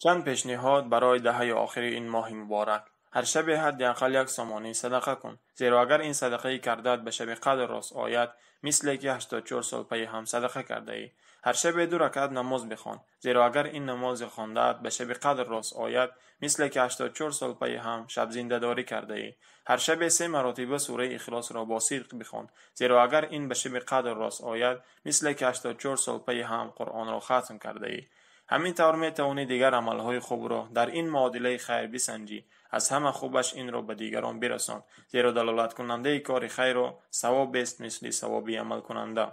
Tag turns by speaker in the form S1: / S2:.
S1: Чанд пешниҳод барои даҳаи охири ин моҳи муборак. Ҳар шабе ҳадди ақал як сомонӣ садақа кун, зеро агар ин садақаи кардаат ба шаби қадр рост ояд, мисле ки 84 сол пайи ҳам садақа кардаӣ. Ҳар шабе ду ракъат намоз бихон, зеро агар ин намози хондаат ба шаби қадр рост ояд, мисле ки 84 сол пайи ҳам шабзиндадорӣ кардаӣ. Ҳар шабе се маротиба сураи Ихлосро бо сидқ бихон, зеро агар ин ба шаби қадр рост ояд, мисле ки 84 сол пайи ҳам Қуръонро хатм кардаӣ. Ҳамин тавр метавонӣ дигар амалҳои хубро дар ин муодилаи хайр бисанҷӣ. Аз ҳама хубаш инро ба дигарон бирасон, зеро далолаткунандаи кори хайрро савобест мисли савоби амалкунанда.